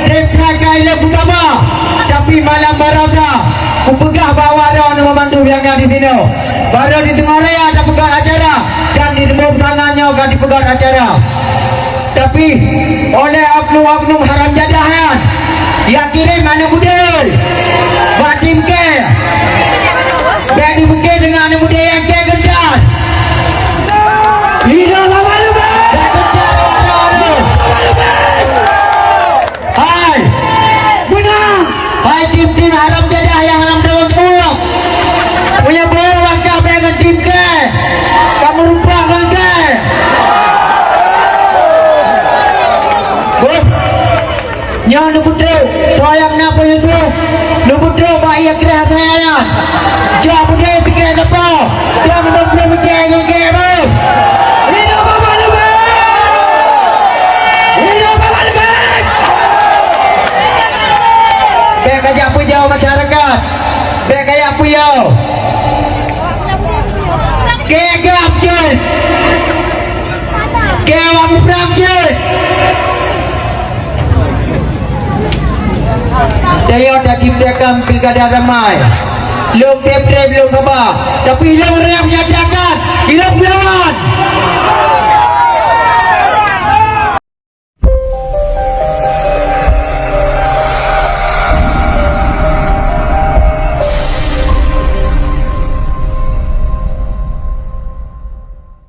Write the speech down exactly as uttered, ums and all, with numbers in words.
Tem that ka ilée kutabah, tapi malam barasa kupeugah bak awak droeneuh banmandum nyang na disinoe, barô di teungoh raya tapeugah acara dan di teuboh tangan nyoe ka dipeugah acara. Tapi oleh oknum-oknum haram jadah nyan, nyang kirém aneuk beudôl bak tim K, bèk dipike deungon aneuk muda nyang K geutan. Hidup Baba Lubeng! Bèk geutan awak droeneuh. Hai! Beunang! Hai tim-tim haram jadah nyang lam dawang tuek! Punya boh langkah bèk ngon tim K! Kamu rupak ngon K! Boh! Nyoe neupeutrok, soe nyang na peue nyoe, neupeutrok bak ie kreh asai nyan. Jak peugèt teuka sapo? Dong dong ploh meucèh ngon gèt beuh. Hidup Baba Lubeng! Hidup Baba Lubeng! Bèk kajak peujaweueb masyarakat. Bèk kajak peujaweueb. Gèt gab jeuet. Gèt awak muprang jeuet. Tanyoe taciptakan pilkada damai. Lôn treb-treb lôn haba, tapi lôn rhot nyatakan, ilôn melawan.